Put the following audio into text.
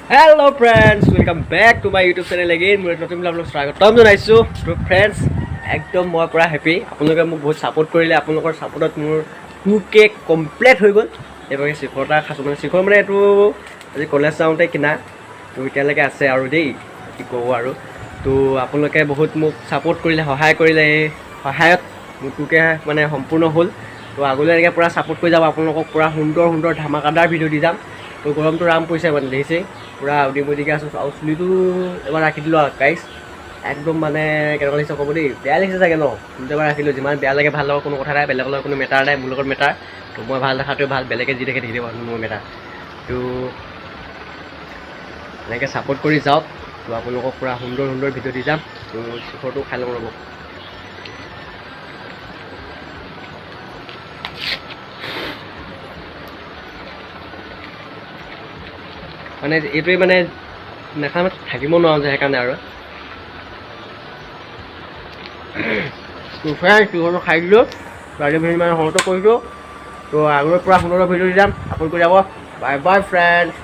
Hello friends, welcome back to my YouTube channel again. মোৰ নতুন আপোনালোক স্বাগতম জনাইছোঁ। তো ফ্ৰেণ্ডছ, একদম মই পূৰা হেপী। আপোনালোকে মোক বহুত ছাপোৰ্ট কৰিলে। আপোনালোকৰ ছাপোৰ্টত মোৰ 2K complete হৈ গ'ল। এইবাৰ শিখৰ এটা খাইছোঁ, মানে শিখৰ মানে এইটো আজি কলেজ যাওঁতে কিনা, তো এতিয়ালৈকে আছে আৰু দেই, কি ক'ব আৰু। তো আপোনালোকে বহুত মোক ছাপোৰ্ট কৰিলে, সহায় কৰিলে। এই সহায়ত মোৰ 2K মানে সম্পূৰ্ণ হ'ল। তো আগলৈ এনেকৈ পূৰা ছাপোৰ্ট কৰি যাব। আপোনালোকক পূৰা সুন্দৰ সুন্দৰ ধামাকাদাৰ ভিডিঅ' দি যাম। তো গৰমটো ৰাম পৰিছে, মানে দেখিছেই, পূৰা উদি মুদিকৈ আছোঁ আৰু চুলিটো এবাৰ ৰাখি দিলোঁ আৰু গাইছ, একদম মানে কেনেকুৱা লাগিছে ক'ব দেই। বেয়া লাগিছে চাগে ন? চুলিটো এবাৰ ৰাখিলোঁ। যিমান বেয়া লাগে ভাল লগা কোনো কথা নাই, বেলেগৰ লগত কোনো মেটাৰ নাই, মোৰ লগত মেটাৰ। তো মই ভাল দেখাটোৱে ভাল, বেলেগে যি দেখে দেখি দিব, মোৰ মেটাৰ। তো এনেকৈ ছাপোৰ্ট কৰি যাওক। তো আপোনালোকক পূৰা সুন্দৰ সুন্দৰ ভিডিঅ' দি যাম। তো শিখৰটো খাই লওঁ, ৰ'ব। মানে এইটোৱে মানে নাখালে থাকিব নোৱাৰোঁ যে, সেইকাৰণে আৰু। তো ফ্ৰেণ্ডছ, শিখৰটো খাই দিলোঁ। তো আজি ভিডিঅ' মানে সমাপ্ত কৰিছোঁ। তো আগলৈ পূৰা সুন্দৰ ভিডিঅ' দি যাম, আপুনি কৰি যাব। Bye bye friends.